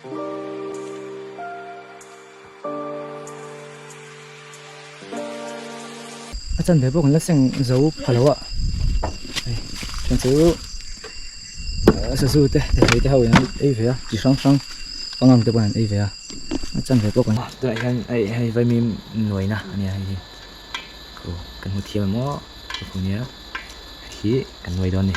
A chan ve pawh kan la seng zo pha lo a hei then chu sazu te thei te ho in an ei ve a chi hrang hrang pangang te pawh an ei ve a a chan ve pawh kan tunah hian hei hei vaimim nuaina a nia hei hi khu kan hmu thiam em aw khu nia hei hi kan nuai dawn a ni.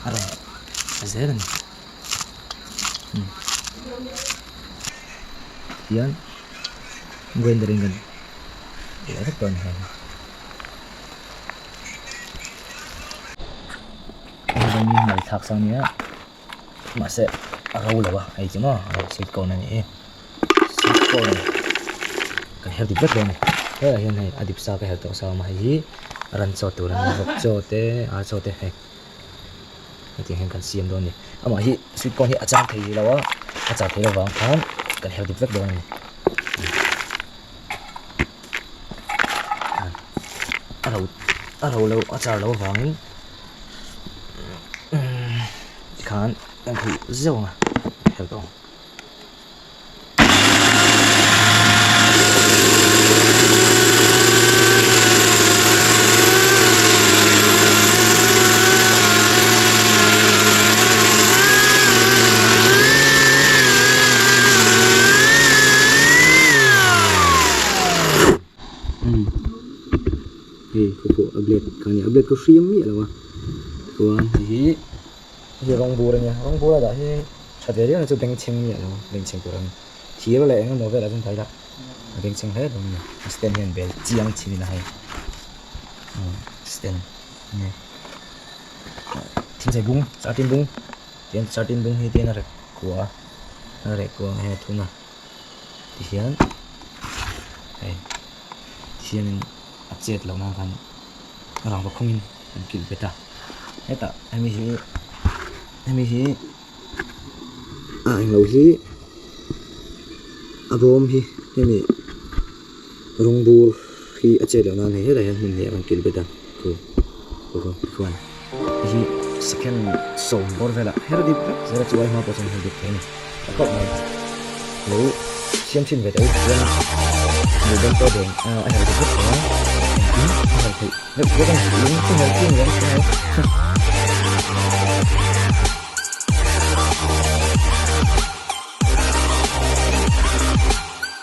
A rawn a zel a ni hian grinder in kan leh vek tawh a ni hei hei hi thlak sang nia. Mahse a ro lo a hei chu maw sweet corn a ni hi sweet corn kan her dip vek dawn a ni helaiah hian hei a dip sa ka her tawh sa a awm a hei hi ran chaw tur a ni vawk chaw te ar chaw te hei hetiang hian kan siam dawn a ni amah hi sweet corn hi a chang thei lo a a char thei lovang khan kan her dip vek dawn a ni a ro a ro lo a char loh avangin. Tikhan kan khuh zeuh ang a her tawh ang. Hei khu pawh a blade kha ania a blade khu hriam miah lo a chuan hei hi hei hi rawng bur ania rawng bur a dah hi tha ve riau na chu bengchheng miah lo a bengchheng tur ang thir leh eng emaw velah chuan thai ila a bengchheng hle dawn a ni a stand hian bel chiang chin ila hei stand ania thingchei bung chartin bung tihian chartin bung hi tihian a rek kua a rek kua ang hian a thun a tihian hei. Thianin a chet loh nan khan rangva khawngin kan kilh bet a hetah hemi hi hemi hi a englo hi a bawm hi hemi rawng bur hi a chet loh nan hei hetah hian hmun hnih ah kan kilh bet a khu khu khuan hei hi second sawm bawr velah her dip vek zel a chuai hma pawh chuan her dip thei a ni a khawp mai lo siam thin ve teh u chuan mobile pawh deng a her dip vek thei a engkim a her theih deuh vek a ni lung chu her chi ni ang chu.